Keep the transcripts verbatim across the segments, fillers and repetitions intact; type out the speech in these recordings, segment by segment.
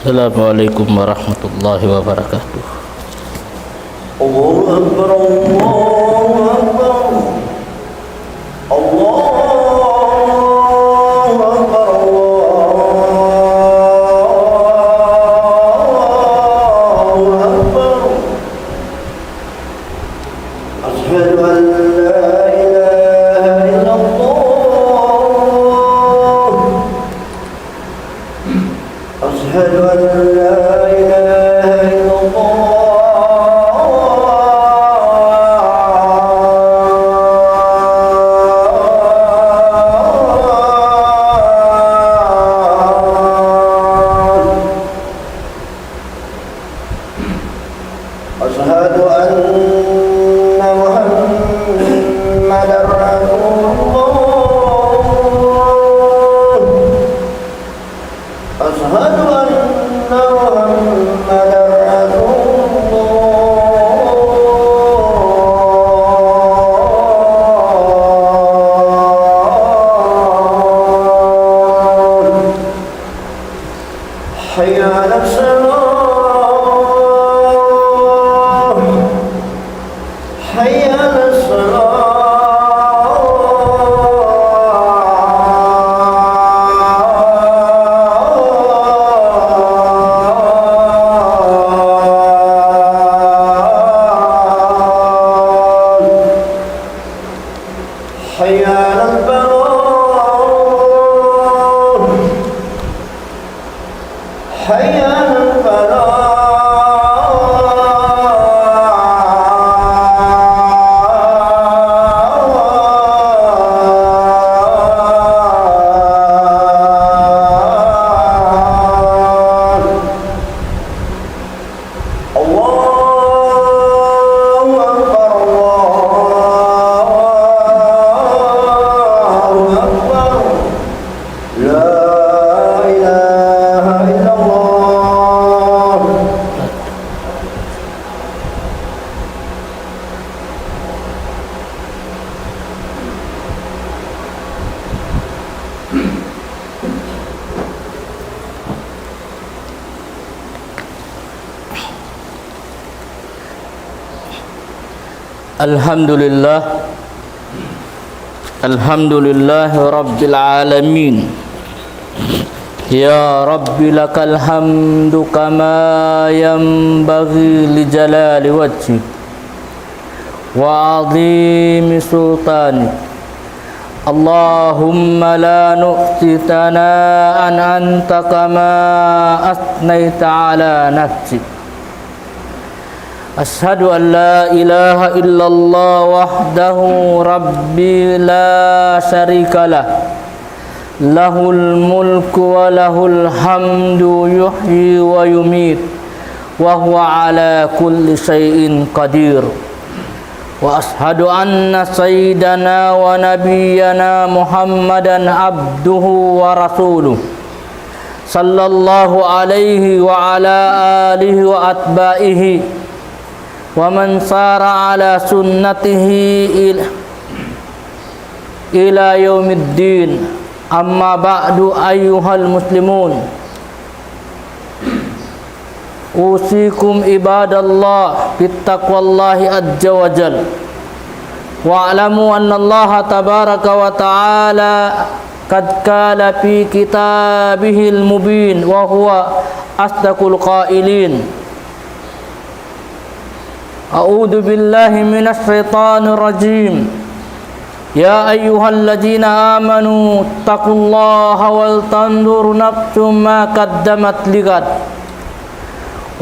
السلام عليكم ورحمة الله وبركاته. الله أكبر، الله أكبر. الله أكبر، الله أكبر. أشهد أن لا إله إلا الله. أشهد أن لا إله إلا الله. أشهد أن محمدا رسول الله. أشهد أن محمدا رسول الله. حي على الصلاة. حي على الصلاة. حي على الفلاح. حي على الفلاح. الله أكبر، الله أكبر. لا إله إلا الله. الحمد لله. الحمد لله رب العالمين. يا رب لك الحمد كما ينبغي لجلال وجهك وعظيم سلطانك. اللهم لا نحصي ثناء أنت كما أثنيت على نفسك. أشهد أن لا إله إلا الله وحده ربي لا شريك له، له الملك وله الحمد يحيي ويميت وهو على كل شيء قدير. وأشهد أن سيدنا ونبينا محمدا عبده ورسوله، صلى الله عليه وعلى آله وأتباعه ومن سار على سنته إلى، إلى يوم الدين. أما بعد، أيها المسلمون، أوصيكم عباد الله بتقوى الله عز وجل، واعلموا أن الله تبارك وتعالى قد قال في كتابه المبين وهو أصدق القائلين: أعوذ بالله من الشيطان الرجيم. يا أيها الذين آمنوا اتقوا الله ولتنظر نفس ما قدمت لغد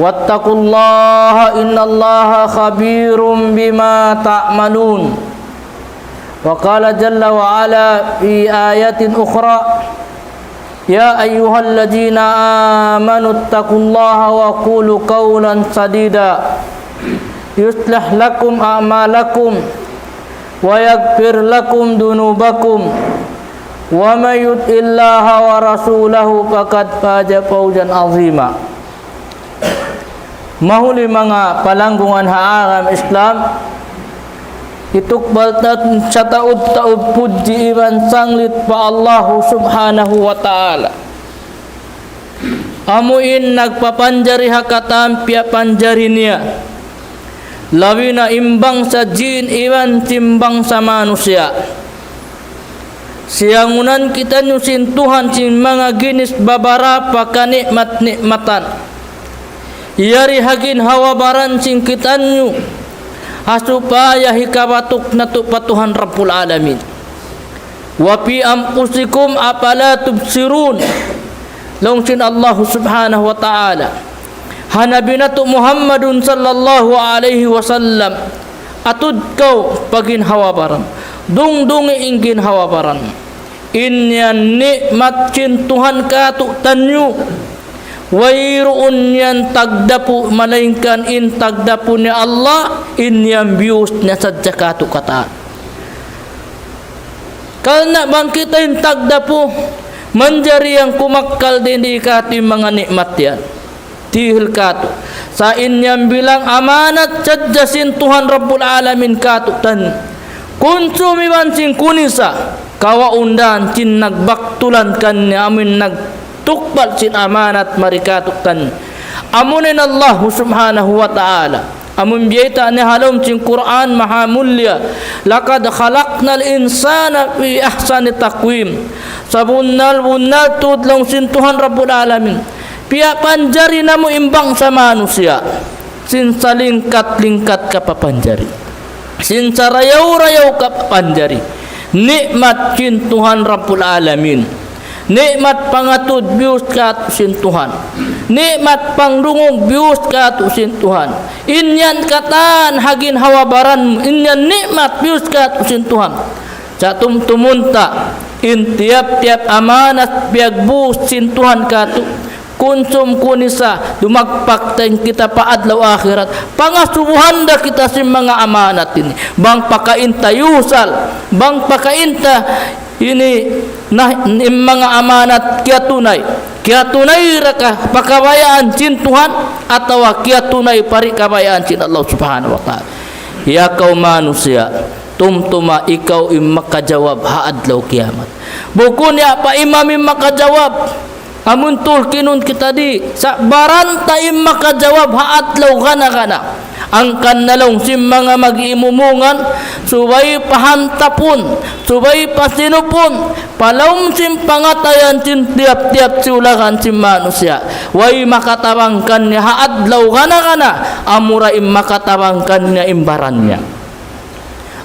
واتقوا الله إن الله خبير بما تعملون. وقال جل وعلا في آية أخرى: يا أيها الذين آمنوا اتقوا الله وقولوا قولا سديدا يصلح لكم أعمالكم ويغفر لكم ذنوبكم ومن يطع الله ورسوله فقد فاز فوزا عظيما. Mahuli manga palanggungan ha agama Islam, Hitukbal ta sataud-taud pudji iban sanglit pa Allahu Subhanahu wa Ta'ala. Amu in nagpapanjari ha katan piyapanjari niya. Labi na in bangsa jin iban sin bangsa manusiya'. Siyangunan kitaniyu sin Tuhan sin manga ginis babarapa kani'mat-ni'matan. Yari ha ginhawa-baran sin kitaniyu. Ha supaya hikabatuk natu' pa Tuhan Rabbul Alamin. وفي أنفسكم أفلا تبصرون. Laung sin Allah Subhanahu wa Ta'ala ha Nabi natu' Muhammadun sallallahu alayhi wasallam, atud kaw pa ginhawa-baran. Dungdungi in ginhawa-baran. In yan ni'mat sin Tuhan kātu'niyu. Wayruun yan tagdapu, malaingkan in tagdapu ni Allah, in yan biyus niya sadja kātu' katan. Karna' bang kita in tagdapu, manjari yan kumakkal dayn di kātu' in manga ni'mat yan. Dihil kātu'. Sa' in yan bilang amanat sadja sin Tuhan Rabbul Alamin kātu'niyu. Kunsum iban sin kunisa, kawaun dan sin nagbaktulan kaniya amun nag tukbal sin amanat mari kātu'niyu. Amuna in Allah Subhanahu wa Ta'ala. Amun biyayta' niya ha lawm sin Qur'an maha mulia. لقد خلقنا الإنسان في أحسن تقويم. Sabunnal-bunnal tuud laung sin Tuhan Rabbul Alamin. Piyapanjari namu' in bangsa manusiya'. Sin salingkat-lingkat kapapanjari. Sin sarayaw-rayaw kapapanjari. Ni'mat sin Tuhan Rabbul Alamin. Ni'mat pangatud biyus kātu' sin Tuhan. Ni'mat pangdungug biyus kātu' sin Tuhan. In yan katan ha ginhawa-baran mu, in yan ni'mat biyus kātu' sin Tuhan. Sa' tumtumun ta, in tiyap-tiyap amanat piyagbuus sin Tuhan kātu'. Kunsum kunisa, dumagpak ta in kita pa adlaw akhirat. Pangasubuhan da kita sin manga amanat ini. Bang pakain ta yusal, bang pakain ta ini, na, in manga amanat kiyatunay. Kiyatunay ra ka pa kabayaan sin Tuhan, atawa kiyatunay pa di' kabayaan sin Allah Subhanahu wa Ta'ala. Ya kaw manusiya', tumtuma ikaw in makajawab ha adlaw kiyamat. Bukun ya pa imam in makajawab. Amun tulkinun kita di', sa' baran ta in makajawab ha adlaw gana-gana. Hangkan na laung sin manga mag-imumungan, subay pahantapun, subay pasinupun, pa lawm sin pangatayan sin tiyap-tiyap siyulagan sin manusiya'. Way makatabang kaniya ha adlaw gana-gana, amura in makatabang kaniya in baran niya.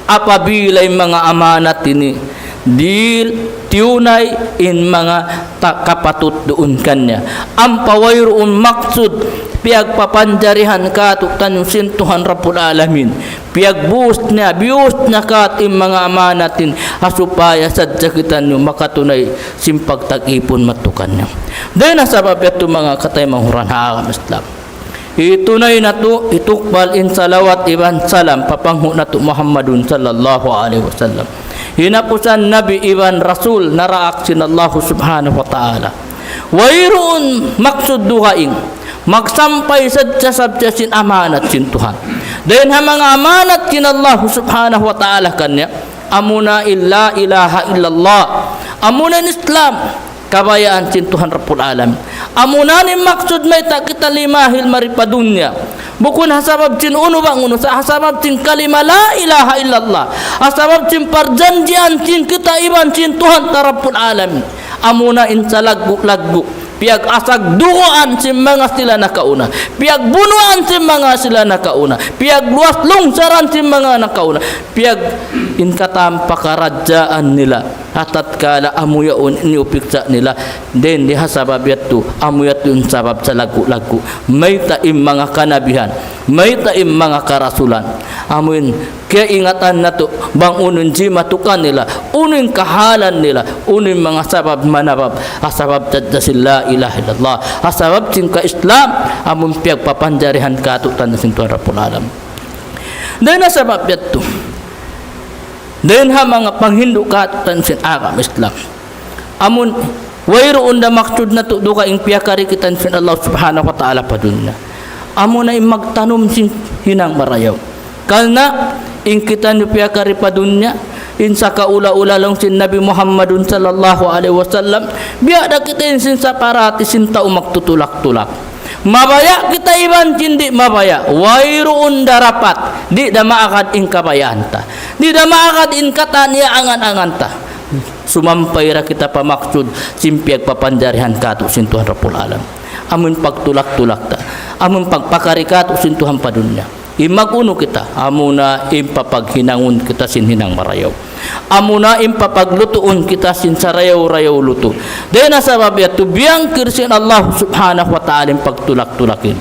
Apabila in manga amanat ini, dihil tiyunay in manga ta-, kapatut duun kaniya. Ampa wayruun maksud piyagpapanjarihan kātu'niyu sin Tuhan Rabbul Alamin. Piyagbuus niya, biyus niya kātu' in manga amanat ini, ha supaya sadja kitaniyu makatunay sin pagtag-ipun madtu kaniya. Dayn ha sabab yadtu manga kataymanghuran ha agama Islam. Hitunay natu', hitukbal in salawat iban salam pa panghu' natu' Muhammadun sallallahu alayhi wasallam. Hinapusan Nabi iban Rasul naraak sin Allah Subhanahu wa Ta'ala. Wayruun maksud dugaing, magsampay sadja-sadja sin amanat sin Tuhan. Dayn ha manga amanat sin Allah Subhanahu wa Ta'ala kaniya, amuna in la ilaha illallah. Amuna in Islam. Kabayaan sin Tuhan Rabbul Alamin. Amuna in maksud mayta' kita limahil mari pa dunya. Bukun ha sabab sin unu bang unu, sa' ha sabab sin kalima la ilaha illallah. Ha sabab sin parjanjian sin kita iban sin Tuhan ta Rabbul Alamin. Amuna in salaggu'-laggu'. Piyag-asag duguan sin manga sila nakauna. Piyagbunuan sin manga sila nakauna. Piyagluwas lungsaran sin manga nakauna. Piyag in katan pakaradjaan nila. Ha tatkala amu yaun in iyupiksa' nila, dayn di ha sabab yadtu, amu yadtu in sabab salaggu'-laggu'. Mayta' in manga kanabihan, mayta' in manga karasulan. Amu in kiyaingatan natu', bang unu in jimatu kanila, unu in kahalan nila, unu in manga sabab manabab, ha sabab sadja sin la ilaha illallah, ha sabab sin ka-Islam, amu in piyagpapanjarihan kātu'niyu sin Tuhan Rabbul Alam. Dayn ha sabab yadtu, dayn ha manga panghindu' kātu'niyu sin agama Islam. Amun wayruun da maksud natu' dugaing piyakari kita sin Allah Subhanahu wa Ta'ala pa dunya. Amuna in magtanum sin hinang marayaw. Karna' In kitaniyu piyakari pa dunya, in sakaula-ula laung sin Nabi Muhammadun sallallahu alayhi wasallam, biya' da kita in sin saparati sin tau magtutulak-tulak. Mabaya' kita iban sin di' mabaya', wayruun darapat, di' da maagad in kabayaan ta. Di' da maagad in katan iyaangan-angan ta. Sumampay ra kita pa maksud sin piyagpapanjarihan katu' sin Tuhan Rabbul Alam. Amun pagtulak-tulak ta, amun pagpakari katu' sin Tuhan pa dunya. In mag-unu kita, amuna in papaghinangun kita sin hinang marayaw. Amuna in papaglutuun kita sin sarayaw-rayaw lutu'. Dayn ha sabab yadtu, biyangkil sin Allah subhanahu wa ta'ala in pagtulak-tulakin.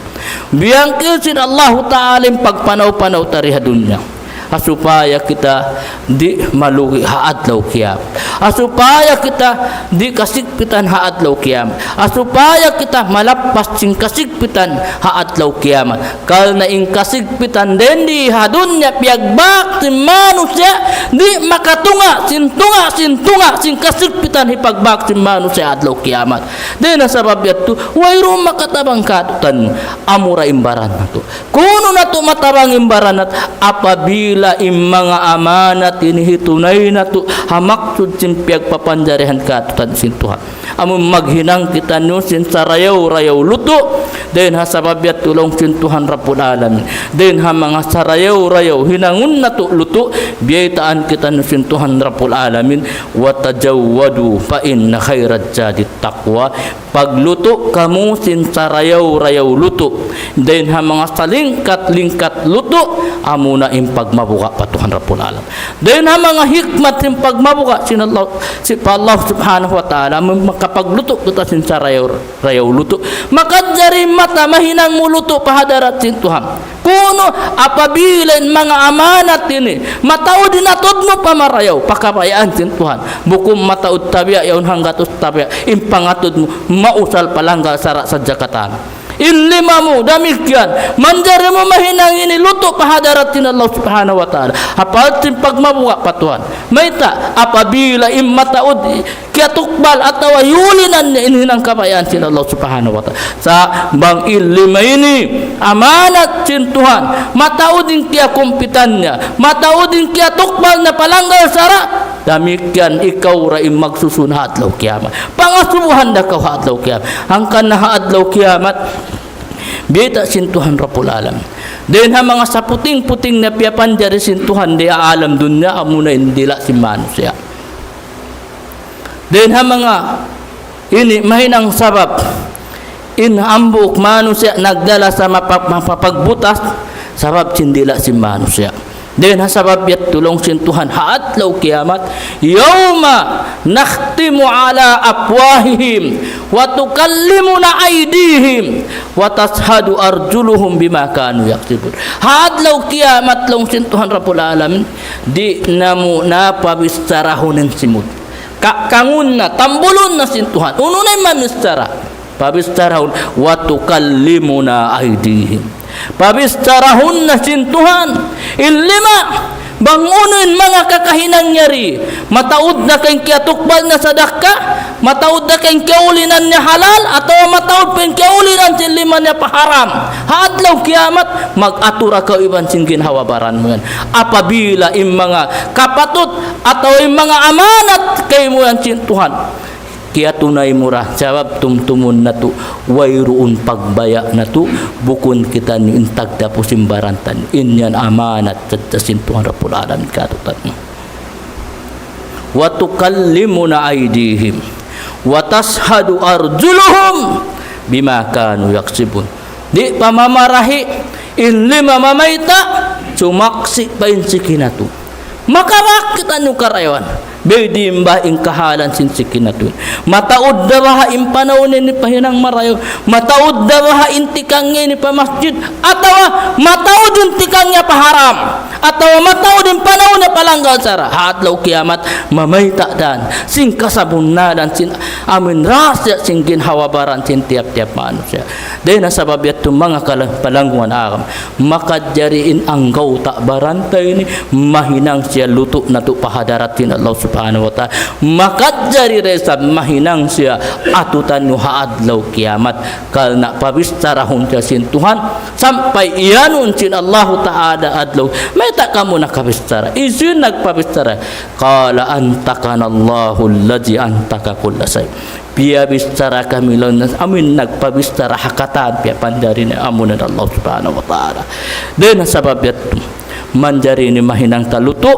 Biyangkil sin Allah ta'ala in pagpanaw-panaw ta di ha dunya. Ha supaya kita di' malugi ha adlaw kiyamat. Ha supaya kita di' kasigpitan ha adlaw kiyamat. Ha supaya kita malappas sin kasigpitan ha adlaw kiyamat. Karna' in kasigpitan dayn di ha dunya piyagbak sin manusiya', di' makatunga', sin tunga', sin tunga', sin kasigpitan hipagbak sin manusiya' adlaw kiyamat. Dayn ha sabab yadtu, wayruun makatabang katu'niyu, amura in baran natu'. Kunu' natu' matabang in baran natu', apabila in manga amanat ini hitunay natu', ha maksud sin piyagpapanjarihan katu'niyu sin Tuhan. Amun maghinang kitaniyu sin sarayaw-rayaw lutu', dayn ha sabab yadtu laung sin Tuhan Rabbul Alamin. Dayn ha manga sarayaw-rayaw hinangun natu' lutu', biyaytaan kitaniyu sin Tuhan Rabbul Alamin, وتزودوا فإن خير الزاد التقوى. Paglutu' kamu sin sarayaw-rayaw lutu'. Dayn ha manga salingkat-lingkat lutu', amuna in pagmabuga' pa Tuhan Rabbul Alam. Dayn ha manga hikmat sin pagmabuga' sin Allah, sin pa Allah subhanahu wa ta'ala, amun makapaglutu' kita sin sarayaw-rayaw lutu'. Makajari mata mahinang mu lutu' pa hadarat sin Tuhan. Kunu' apabila in manga amanat ini, mataud in atud mu pa marayaw, pa kabayaan sin Tuhan. Bukun mataud tabiya', yaun hanggatus tabiya', in pangatud mu, mausal palanggal sara' sadja katan. In lima mu, damikkiyan, manjari mu mahinang ini lutu' pa hadarat sin Allah subhanahu wa ta'ala. Hapal sin pagmabuga' pa Tuhan. Mayta', apabila in mataud, kiyatukbal atawa hiyulinan niya in hinang kabayaan sin Allah subhanahu wa ta'ala. Sa' bang in lima ini, amanat sin Tuhan, mataud in kiyakumpitan niya, mataud in kiyatukbal niya palanggal sara', damikkiyan ikaw da in magsusun ha adlaw kiyamat. Pangasubuhan da kaw ha adlaw kiyamat. Hangkan na ha adlaw kiyamat, biyayta' sin Tuhan Rabbul Alam. Dayn ha manga saputing-puting na piyapanjari sin Tuhan di ha alam dunya, amuna in dila' sin manusiya'. Dayn ha manga ini mahinang sabab in hambuuk manusiya' nagdala sa mapa-, mapapagbutas sabab sin dila' sin manusiya'. Dayn ha sabab yadtu laung sin Tuhan ha adlaw kiyamat, يوم نختم على أفواههم وتكلمنا أيديهم وتشهد أرجلهم بما كانوا يكسبون. Ha adlaw kiyamat laung sin Tuhan Rabbul Alamin, di' namu' na pabicharahun in simud. Ka-, kangun na, tambulun na sin Tuhan. Unu na in mamichara? Pabicharahun, وتكلمنا أيديهم. Pabicharahun na sin Tuhan. In lima, bang unu in manga kakahinang niya di. Mataud na ka in kiyatukbal niya sadakka, mataud na ka in kiyaulinan niya halal, atawa mataud pa in kiyaulinan sin lima niya pa haram. Ha adlaw kiyamat, mag-atura kaw iban sin ginhawa-baran mu yan. Apabila in manga kapatut atawa in manga amanat kaymu yan sin Tuhan, kiyatunay mu ra, sabab tumtumun natu', wayruun pagbaya' natu', bukun kitaniyu in tagdapu sin baran taniyu. In yan amanat sadja sin Tuhan Rabbul Alamin katu'niyu. وتكلمنا أيديهم وتشهد أرجلهم بما كانوا يكسبون. Di' pa mamarahi, in lima mamayta', sumaksi' pa in siki natu'. Makabak kitaniyu karayawan. Biyadiin baha' in kahalan sin siki natu'. Mataud da baha' in panaw niya ini pa hinang marayaw. Mataud da baha' in tikang niya ini pa masjid. Atawa mataud in tikang niya pa haram. Atawa mataud in panaw niya pa langgal sara'. Ha adlaw kiyamat, mamayta' da sin kasabunnalan sin amun rahasiya sin ginhawa-baran sin tiyap-tiyap manusiya'. Dayn ha sabab yadtu manga kala-, palanggungan agama, makajari in anggawta' baran ta ini, mahinang siya lutu' natu' pa hadarat sin Allah Subhanahu wa Ta'ala. Makajari da isab mahinang siya atutan niyu ha adlaw kiyamat. Karna' pabicharahun siya sin Tuhan, sampay iyanun sin Allahu Ta'ala adlaw. Mayta' kamu nakabichara? Hisiyu in nagpabichara? قال أنطقنا الله الذي أنطق كل شيء. Piyabichara kami laung niya, amu in nagpabichara ha katan piyapanjari niya, amuna in Allah Subhanahu wa Ta'ala. Dayn ha sabab yadtu, manjari ini mahinang ta lutu',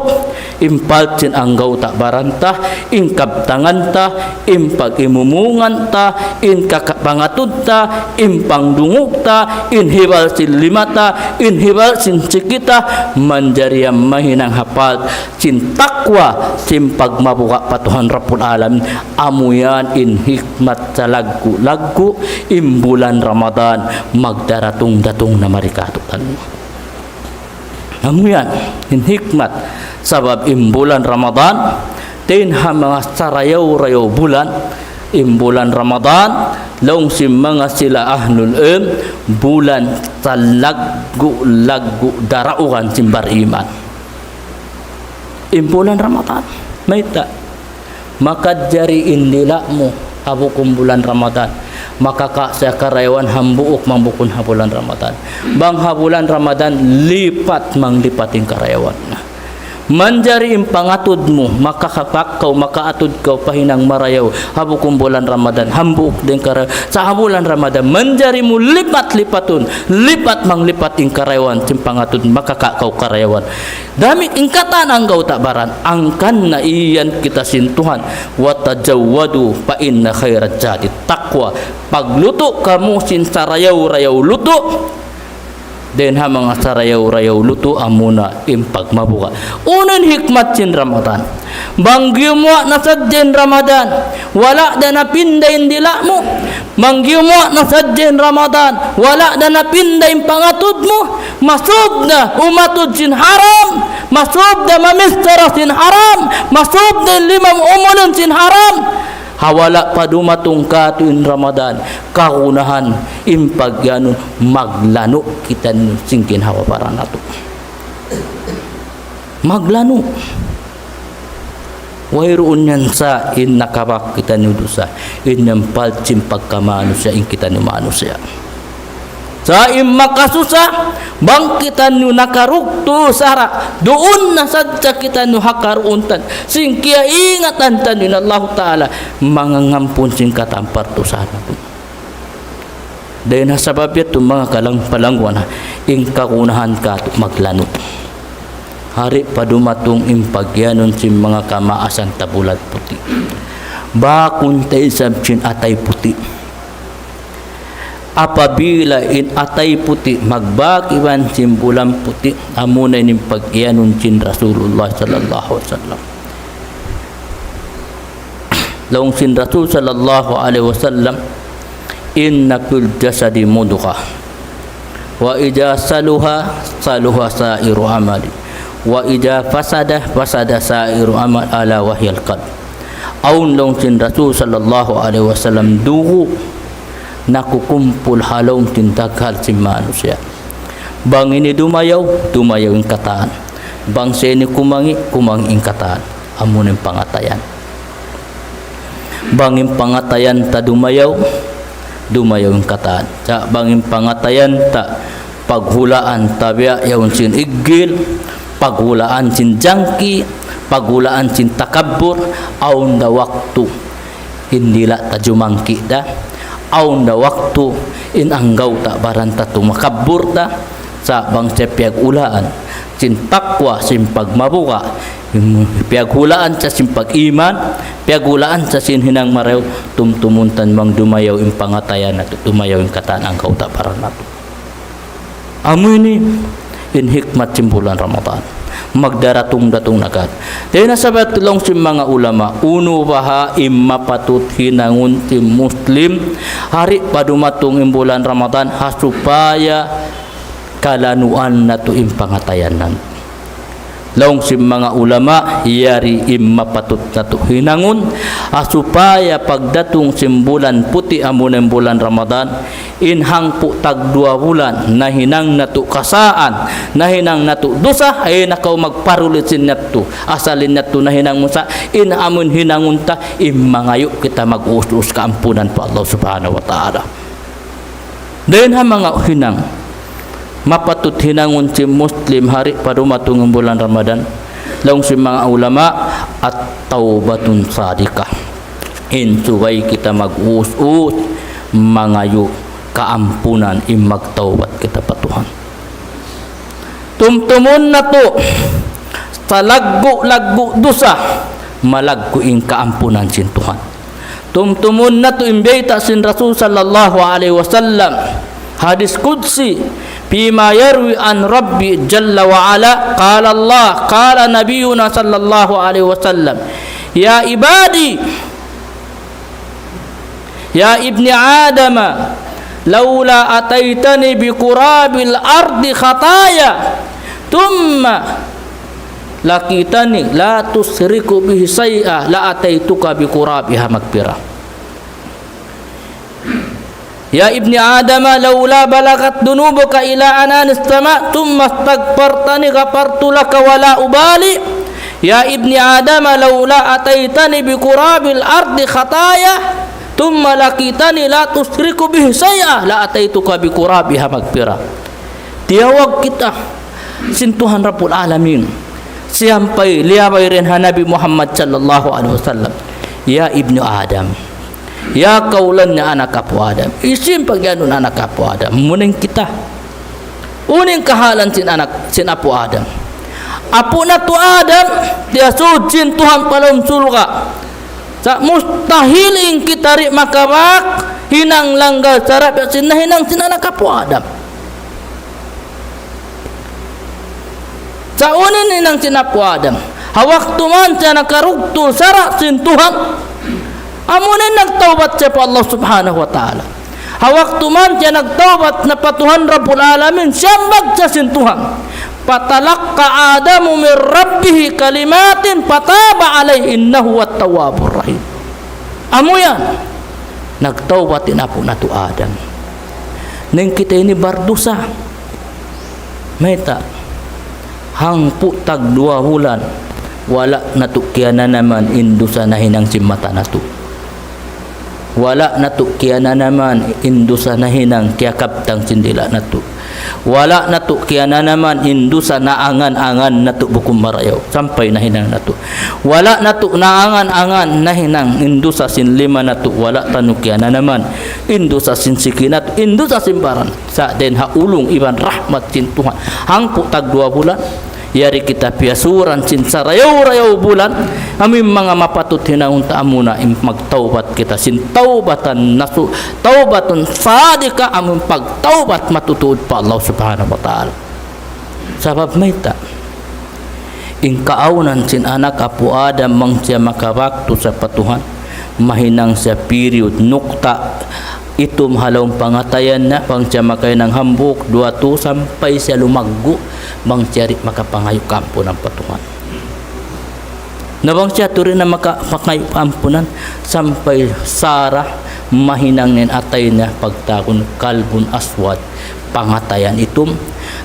in part sin anggawta' baran ta, in kabtangan ta, in pag-imumungan ta, in kaka-, pangatud ta, in pangdungug ta, in hibal sin lima ta, in hibal sin siki ta, manjari yan mahinang ha part sin taqwa, sin pagmabuga' pa Tuhan Rabbul Alamin. Amu yan in hikmat salaggu'-laggu', in bulan Ramadan magdaratung-datung na mari kātu'niyu. Amu yan in hikmat, sabab in bulan Ramadan, dayn ha manga sarayaw-rayaw bulan, in bulan Ramadan, laung sin manga sila ahlul ilm, bulan salaggu'-laggu' daraugan sin bariman. In bulan Ramadan, mayta'? Makajari in dila' mu ha bukun bulan Ramadan, makakawa' siya karayawan hambuuk bang bukun ha bulan Ramadan. Bang ha bulan Ramadan, lipat manglipat in karayawan. Manjari in pangatud mu, makakapak kaw, makaatud kaw pa hinang marayaw ha bukun bulan Ramadan, hambuuk da in karayawan. Sa' ha bulan Ramadan, manjari mu lipat-lipatun, lipat manglipat in karayawan sin pangatud, makakawa' kaw karayawan. Damikkiyan in katan anggawta' baran, hangkan na iyan kita sin Tuhan, وتزودوا فإن خير الزاد التقوى. Paglutu' kamu sin sarayaw-rayaw lutu', dayn ha manga sarayaw-rayaw lutu' amuna in pagmabuga'. Unu in hikmat sin Ramadan? Bang giyumuwa' na sadja in Ramadan, wala' da napinda in dila' mu. Bang giyumuwa' na sadja in Ramadan, wala' da napinda in pangatud mu. Masub da umatud sin haram, masub da mamichara sin haram, masub da in lima mu umunun sin haram. Ha wala' pa dumatung kātu' in Ramadan, kagunahan in pagyanun maglanu' kitaniyu sin ginhawa-baran natu'. Maglanu'. Wayruun yan sa' in nakabak kitaniyu dusa, in yan part sin pagkamanusiya' in kitaniyu manusiya'. Sa' in makasusa, bang kitaniyu nakarugtu' sara', duun na sadja kitaniyu ha karuuntan sin kiyaingatan taniyu in Allahu Ta'ala, mangangampun sin katan pardusahan natu'. Dayn ha sabab yadtu manga kalang-, palangguan, in kagunahan kātu' maglanu'. Hari' pa dumatung in pagyanun sin manga kamaasan ta bulan puti'. Bakun ta isab sin atay puti'. Apabila in atay puti' magbak iban sin bulan puti', amuna in pagyanun sin Rasulullah sallallahu alayhi wasallam. Laung sin Rasul sallallahu alayhi wasallam, إن في الجسد مضغة، وإذا صلح صلح سائر العمل، وإذا فسد فسد سائر العمل، ألا وهي القلب. Awn laung sin Rasul sallallahu alayhi wasallam dugu' nakukumpul ha lawm sin daghal sin manusiya'. Bang ini dumayaw, dumayaw in katan. Bang siya ini kumangi', kumangi' in katan. Amuna in pangatayan. Bang in pangatayan ta dumayaw, dumayaw in katan. Sa' bang in pangatayan ta paghulaan ta biya' yaun sin iggil, paghulaan sin jangki, paghulaan sin takabbur, awn da waktu in dila' ta jumangki' da, awn da waktu in anggawta' baran ta tumakabbur da, sa' bang siya piyaghulaan sin taqwa, sin pagmabuga', piyaghulaan siya sin pag-iman, piyaghulaan siya sin hinang marayaw, tumtumun ta bang dumayaw in pangatayan natu', dumayaw in katan anggawta' baran natu'. Amu ini in hikmat sin bulan Ramadan. Magdaratung-datung na kātu'. Dayn ha sabab laung sin manga ulama, unu baha' in mapatut hinangun sin Muslim, hari' pa dumatung in bulan Ramadan, ha supaya kalanuan natu' in pangatayan natu'. Laung sin manga ulama, yari in mapatut natu' hinangun, ha supaya pagdatung sin bulan puti', amuna in bulan Ramadan, in hangpu' tagduwa bulan nahinang natu' kasaan, nahinang natu' dusa, ay nakaw magparulit sin natu'. Asal in natu' nahinang mu sa, in amun hinangun ta, in mangayu' kita mag-us-us kaampunan pa Allah Subhanahu wa Ta'ala. Dayn ha manga hinang mapatut hinangun sin Muslim ha di' pa dumatung in bulan Ramadan, laung sin manga ulama, at-tawbatun sadiqah. In subay kita mag-us-us, mangayu' kaampunan, in magtawbat kita pa Tuhan. Tumtumun natu', salaggu'-laggu' dusa, malaggu' in kaampunan sin Tuhan. Tumtumun natu' in bayta' sin Rasul sallallahu alayhi wasallam. Hadis qudsi, فيما يروي عن ربي جل وعلا، قال الله، قال نبينا صلى الله عليه وسلم: يا عبادي، يا ابن آدم، لولا أتيتني بقراب الأرض خطايا، ثم لقيتني لا تشرك بي شيئا، لأتيتك بقرابها مغفرة. يا ابن آدم، لولا بلغت ذنوبك إلى عنان السماء، ثم استغفرتني غفرت لك ولا أبالي. يا ابن آدم، لولا أتيتني بقراب الأرض خطايا، ثم لقيتني لا تشرك بي شيئا، لأتيتك بقرابها مغفرة. Tiyawag kita sin Tuhan Rabbul Alamin. Siyampay, liyabay dayn ha Nabi Muhammad sallallahu alayhi wasallam. Ya ibnu Adam. Ya kaulan niya anak apu' Adam. Hisiyu in pag-iyanun anak apu' Adam? Amuna in kita. Unu in kahalan sin anak, sin apu' Adam? Apu' natu' Adam, tiyasud sin Tuhan pa lawm surga'. Sa' mustahil in kita di' makabak hinang langgal sara' biya' sin nahinang sin anak apu' Adam. Sa' unu in hinang sin apu' Adam? Ha waktu man siya nakarugtul sara' sin Tuhan, amuna in nagtawbat siya pa Allah Subhanahu wa Ta'ala. Ha waktu man siya nagtawbat na pa Tuhan Rabbul Alamin, siyambag siya sin Tuhan. فتلقى آدم من ربه كلمات فتاب عليه إنه هو التواب الرحيم. Amu yan, nagtawbat in apu' natu' Adam. Na in kita ini bardusa. Mayta', hangpu' tagduwa bulan, wala' natu' kiyananaman in dusa nahinang sin mata natu'. Wala' natu' kiyananaman in dusa nahinang kiyakabtang sin dila' natu'. Wala' natu' kiyananaman in dusa naangan-angan natu' bukun marayaw. Sampay nahinang natu'. Wala' natu' naangan-angan nahinang in dusa sin lima natu'. Wala' tanu kiyananaman in dusa sin siki natu', in dusa sin baran. Sa' dayn ha ulung iban rahmat sin Tuhan. Hangpu' tagduwa bulan, yari kita piyasuran sin sarayaw-rayaw bulan, amu in manga mapatut hinangun ta amuna in magtawbat kita sin tawbatan nasu-, tawbatun sadiqa, amu in pagtawbat matutuud pa Allah Subhanahu wa Ta'ala. Sabab mayta'? In kaawnan sin anak apu' Adam bang siya makabak tuud pa Tuhan, mahinang siya period, nukta, itum ha lawm pangatayan niya, bang siya makahinang hambuuk, duwa, tū, sampay siya lumaggu', bang siya di' makapangayu' kaampunan pa Tuhan. Na bang siya tuud di' na makapangayu' kaampunan, sampay sara mahinang in atay niya pagtawagun qalbun aswad, pangatayan itum.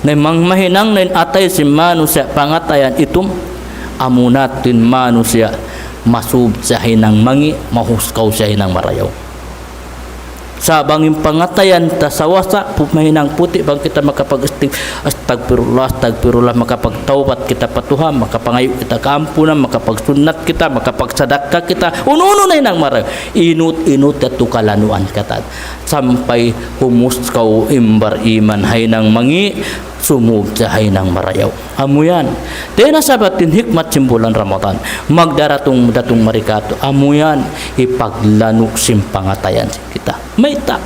Na bang mahinang in atay sin manusiya' pangatayan itum, amuna tuud in manusiya' masub siya hinang mangi', mahuskaw siya hinang marayaw. Sa' bang in pangatayan ta sawasa, pu-, mahinang puti', bang kita makapag-istig-, astagfirullah, astagfirullah, makapagtawbat kita pa Tuhan, makapangayu' kita kaampunan, makapagsunnat kita, makapagsadakka kita, unu-unu na hinang marayaw. Inut-inut yadtu kalanuan katan. Sampay humuskaw in bar-iman ha hinang mangi', sumub siya ha hinang marayaw. Amu yan. Dayn ha sabab in hikmat sin bulan Ramadan. Magdaratung-datung mari katu'. Amu yan. Hipaglanu' sin pangatayan sin kita. Mayta'?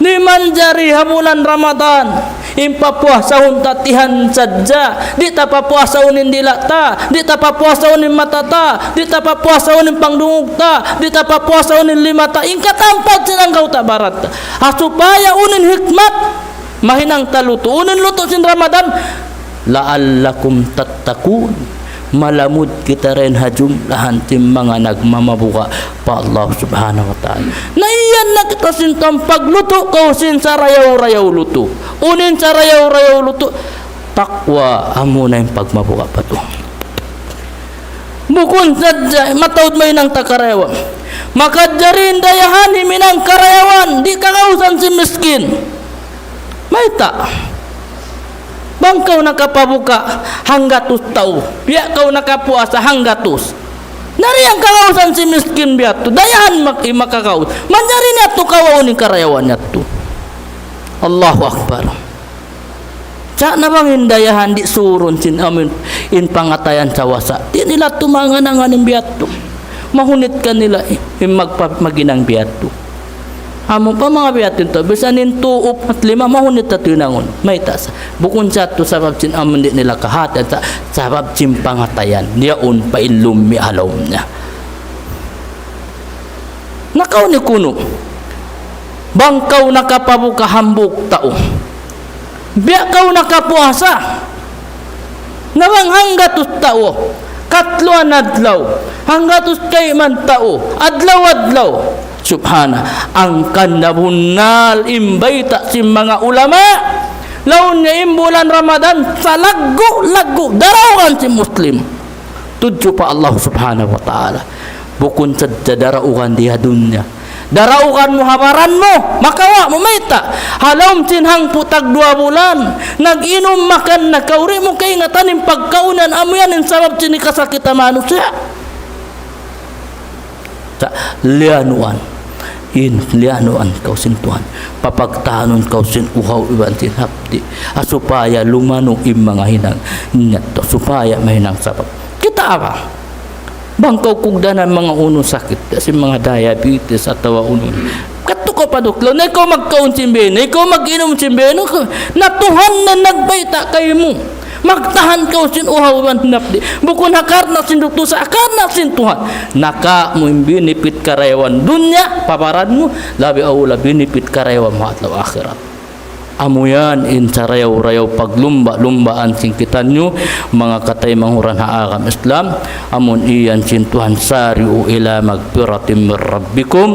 Di' manjari ha bulan Ramadan in papuasahun ta tiyan sadja. Di' ta papuasahun in dila' ta. Di' ta papuasahun in mata ta. Di' ta papuasahun in pangdungug ta. Di' ta papuasahun in lima ta. In katan pa sin anggawta' baran ta. Ha supaya unu in hikmat mahinang ta lutu'. Unu in lutu' sin Ramadan? لعلكم تتقون. Malamud kita dayn ha jumlahan sin manga nagmamabuga' pa Allah Subhanahu wa Ta'ala. Na iyan na kita sin tampag lutu' kaw sin sarayaw-rayaw lutu'. Unu in sarayaw-rayaw lutu'? Taqwa, amuna in pagmabuga' pa Tuhan. Bukun sadja mataud mahinang ta karayawan. Makajari in dayahan himinang karayawan, di' kagausan sin miskin. Mayta'? Bang kaw nakapabuka' hanggatus tau, biya' kaw nakapuasa hanggatus. Na di' yan kagausan sin miskin biya' tu, dayahan mak-, makagaus. Manjari niya tu kawaun in karayawan niya tu. Allahu Akbar. Sa' na bang in dayahan di' surun sin amun in pangatayan sawasa. Di' nila tumangan-angan in biya' tu. Mahunit kanila in magpa-, maghinang biya' tu. Amu pa manga biya' tu, bisan in tu, upat, lima, mahunit ta tu hinangun. Mayta' sa. Bukun sa tu sabab sin amun di' nila kahatihan, sa-, sabab sin pangatayan. Yaun pa in lummi' ha lawm niya. Na kaw ni kunu'. Bang kaw nakapabuka' hambuuk tau. Biya' kaw nakapuasa. Na bang hanggatus tau. Katluan adlaw. Hanggatus kayman tau. Adlaw-adlaw. Subhana. Hangkan na bunnal in bayta' sin manga ulama. Laung niya in bulan Ramadan, salaggu'-laggu', daraugan sin Muslim. Tudju pa Allah Subhanahu wa Ta'ala. Bukun sadja daraugan di ha dunya. Daraugan mu ha baran mu, makawa' mu mayta'. Ha lawm sin hangpu' tagduwa bulan, nag-inum makan na kaw, di' mu kaingatan in pagkaun yan, amu yan in sabab sin hikasakit ha manusiya'. Sa' liyanuan. In, liyanuan kaw sin Tuhan. Papagtahanun kaw sin uhaw iban sin hapdi'. Ha supaya lumanu' in manga hinang niya tu. Supaya mahinang sabab. Kita' apa? Bang kaw kugdanan manga unu sakit, sin manga diabetes atawa unu. Kadtu kaw pa doktor, na ikaw magkaun sin benu, na ikaw mag-inum sin benu, na Tuhan na nagbayta' kaymu. Magtahan kaw sin uhaw iban hapdi'. Bukun ha karna' sin doktor, sa' ha karna' sin Tuhan. Naka mu in benefit karayawan dunya, pa baran mu, labi awla benefit karayawan mu ha adlaw akhirat. Amu yan in sarayaw-rayaw paglumba'-lumbaan sin kitaniyu, manga kataymanghuran ha agama Islam, amun iyan sin Tuhan, سارعوا إلى مغفرة من ربكم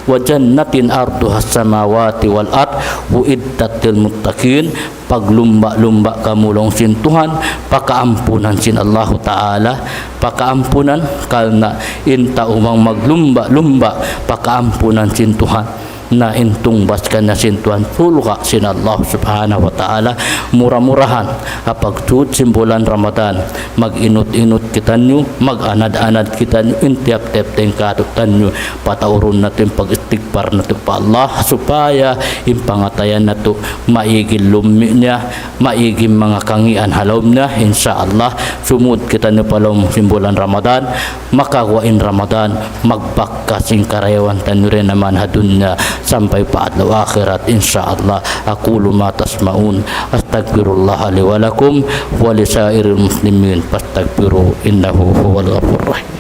وجنة عرضها السماوات والأرض أعدت للمتقين. Paglumba'-lumba' kamu laung sin Tuhan, pakaampunan sin Allahu Ta'ala, pakaampunan, karna' in tau bang maglumba'-lumba', pakaampunan sin Tuhan. Na in tungbas kaniya sin Tuhan, surga' sin Allah Subhanahu wa Ta'ala. Mura-murahan, ha pagtuud sin bulan Ramadan, mag-inut-inut kitaniyu, mag-anad-anad kitaniyu, in tiyap-tiyap tingkatu' taniyu, pataurun natu' in pag-istigfar natu' pa Allah, supaya in pangatayan natu' maig in lummi' niya, maig in manga kangīan ha lawm niya, insya Allah, sumūd kitaniyu pa lawm sin bulan Ramadan, makaguwa' in Ramadan, magbakkas in karayawan taniyu dayn ha dunya, sampay pa adlaw akhirat, insya Allah. أقول ما تسمعون، أستغفر الله لي ولكم ولسائر المسلمين فاستغفروه إنه هو الغفور الرحيم.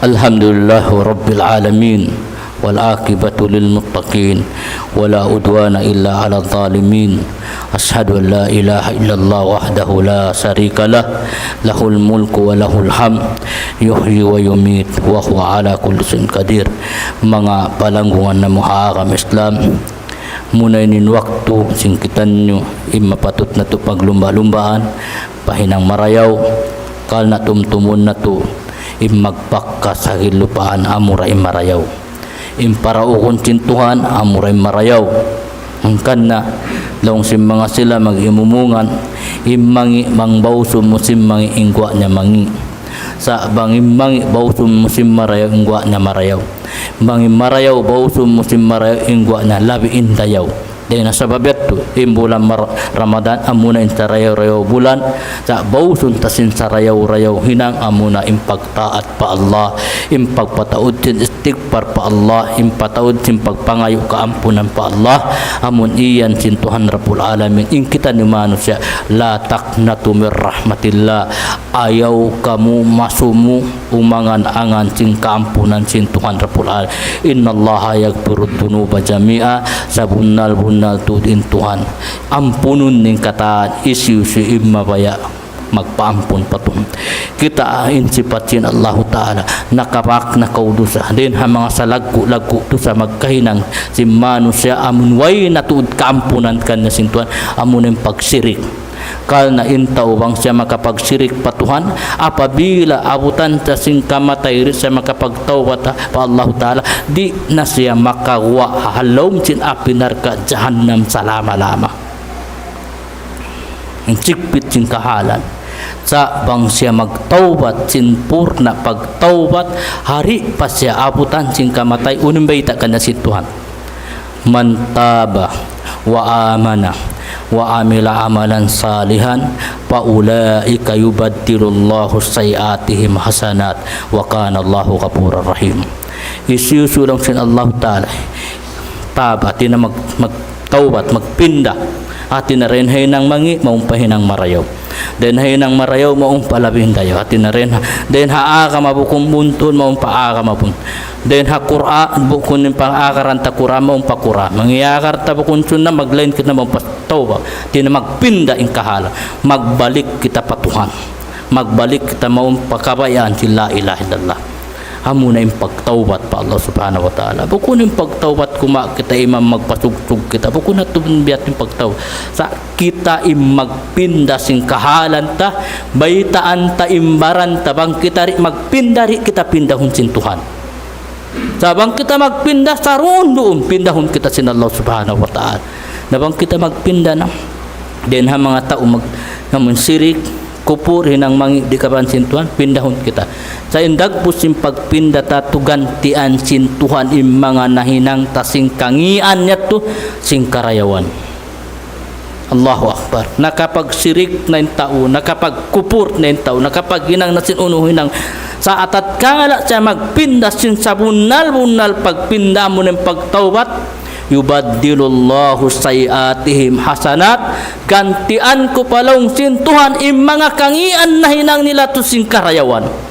الحمد لله رب العالمين، والعاقبة للمتقين، ولا عدوان إلا على الظالمين. أشهد أن لا إله إلا الله وحده لا شريك له، له الملك وله الحمد، يحيي ويميت، وهو على كل شيء قدير. Manga palanggungan namu' ha agama Islam, muna ini in waktu sin kitaniyu, in mapatut natu' paglumba'-lumbaan, pa hinang marayaw, karna' tumtumun natu', in magbakkas ha lupaan amura in marayaw. In paraugun sin Tuhan, amura in marayaw. Hangkan na, laung sin manga sila mag-imumungan, in mangi' bang bausun mu sin mangi' in guwa' niya mangi'. Sa' bang in mangi' bausun mu sin marayaw, in guwa' niya marayaw. Bang in marayaw bausun mu sin marayaw, in guwa' niya labi in dayaw. Dayn ha sabab yadtu, in bulan mar-, Ramadan, amuna in sarayaw-rayaw bulan, sa' bausun ta sin sarayaw-rayaw hinang, amuna in pagtaat pa Allah, in pagpataud sin istigfar pa Allah, in pataud sin pagpangayu' kaampunan pa Allah, amun iyan sin Tuhan Rabbul Alamin, in kitaniyu manusiya', لا تقنطوا من رحمة الله. Ayaw kamu masumu umangan-angan sin kaampunan sin Tuhan Rabbul Alamin. إن الله يغفر الذنوب جميعا, sabunnal-bunnal tuud in Tuhan ampunun in katan, hisiyu-siyu in mabaya' magpaampun pa Tuhan. Kita' in sipat sin Allahu Ta'ala, nakabak na kaw dusa. Dayn ha manga salaggu'-laggu' dusa magkahinang sin manusiya' amun way na tuud kaampunan kaniya sin Tuhan, amun in pagsirik. Karna' in tau bang siya makapagsirik pa Tuhan, apabila abutan siya sin kamatay, di' siya makapagtawbat pa Allahu Ta'ala, di' na siya makaguwa' ha lawm sin api narka' jahannam salama-lama. In sigpit sin kahalan. Sa' bang siya magtawbat sin purna' pagtawbat, di' pa siya abutan sin kamatay, unu in bayta' kaniya sin Tuhan. من تاب وآمن وعمل عملا صالحا فأولئك يبدل الله سيئاتهم حسنات وكان الله غفورا رحيما. Hisiyu-siyu laung sin Allahu Ta'ala, taba, hati niya mag-, magtawbat, magpinda. Hati niya dayn ha hinang mangi', mawn pa hinang marayaw. Dayn ha hinang marayaw, mawn pa labi dayaw. Hati niya dayn ha, dayn ha agama bukun buntul, mawn pa agama buntul. Dayn ha Qur'an, bukun in pag-aagaran ta Qur'an, mawn pa Qur'an. Mangi-agar ta bukun sunna, maglain kita mawn pa tawbat. Hati niya magpinda in kahalan. Magbalik kita pa Tuhan. Magbalik kita mawn pa kabayaan sin la ilaha illallah. Amuna in pagtawbat pa Allah Subhanahu wa Ta'ala. Bukun in pagtawbat kuma kita iman magpasugsug kita. Bukun na tuud biya' in pagtawbat. Sa' kita in magpinda sin kahalan ta, baytaan ta, imbaran ta, bang kita di' magpinda, di' kita pindahun sin Tuhan. Sa' bang kita magpinda, saruun-duun, pindahun kita sin Allah Subhanahu wa Ta'ala. Na bang kita magpinda na, dayn ha manga tau mag-, namun sirik, kupur, hinang mangi', di' kabaan sin Tuhan, pindahun kita. Sa' in dagbus sin pagpinda ta tu, gantian sin Tuhan in manga nahinang ta sin kangian niya tu, sin karayawan. Allahu Akbar. Nakapagsirik na in tau, nakapagkupur na in tau, nakapaghinang na sin unu hinang. Sa' tatkala siya magpinda sin sabunnal-bunnal pagpinda, amuna in pagtawbat, يبدل الله سيئاتهم حسنات, gantian ku pa laung sin Tuhan in manga kangian nahinang nila tu sin karayawan.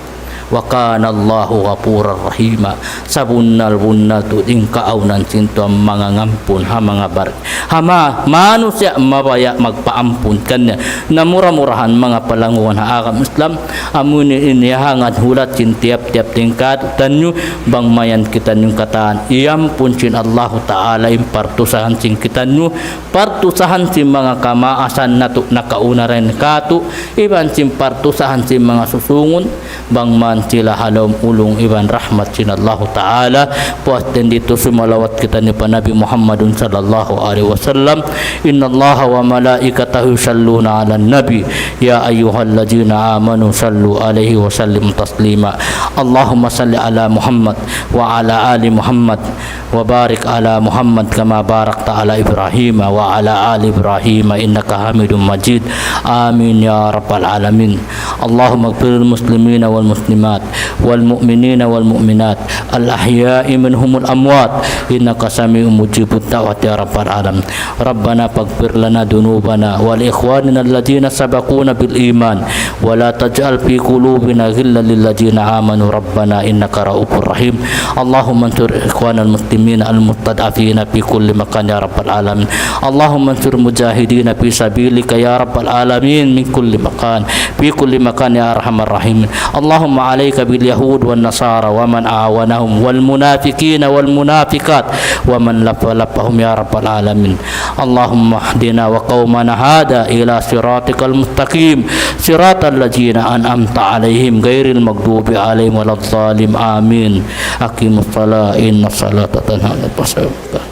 وكان الله غفورا رحيما. Sabunnal-bunnal tuud in kaawnan sin Tuhan mangangampun ha manga bar-, ha ma-, manusiya' mabaya' magpaampun kaniya. Na mura-murahan manga palanggungan ha agama Islam, amu ini in hangad hulat sin tiyap-tiyap tingkat taniyu, bang mayan kitaniyu katan iyampun sin Allahu Ta'ala in pardusahan sin kitaniyu, pardusahan sin manga kamaasan natu' nakauna dayn kātu', iban sin pardusahan sin manga susungun, bang man sila ha lawm ulung iban rahmat sin Allahu Ta'ala. Puas dayn ditu sumalawat kitaniyu pa Nabi Muhammadun sallallahu alayhi wasallam. إن الله وملائكته يصلون على النبي يا أيها الذين آمنوا صلوا عليه وسلموا تسليما. اللهم صل على محمد وعلى آل محمد وبارك على محمد كما باركت على إبراهيم وعلى آل إبراهيم إنك حميد مجيد. آمين يا رب العالمين. اللهم اغفر للمسلمين والمسلمات والمؤمنين والمؤمنات الأحياء منهم والأموات إنك سميع مجيب الدعوات يا رب العالمين. ربنا فاغفر لنا ذنوبنا ولإخواننا الذين سبقونا بالإيمان ولا تجعل في قلوبنا غلا للذين آمنوا ربنا إنك رءوف رحيم. اللهم انصر إخوان المسلمين المستضعفين في كل مكان يا رب العالمين. اللهم انصر المجاهدين في سبيلك يا رب العالمين من كل مكان، في كل مكان يا أرحم الراحمين. اللهم عليك باليهود والنصارى ومن أعوانهم والمنافقين والمنافقات ومن لف لفهم يا رب العالمين. اللهم اهدنا وقومنا هذا إلى صراطك المستقيم، صراط الذين أنعمت عليهم غير المغضوب عليهم ولا الضالين. آمين. أقيموا الصلاة إن الصلاة تنهى عن الفحشاء والمنكر.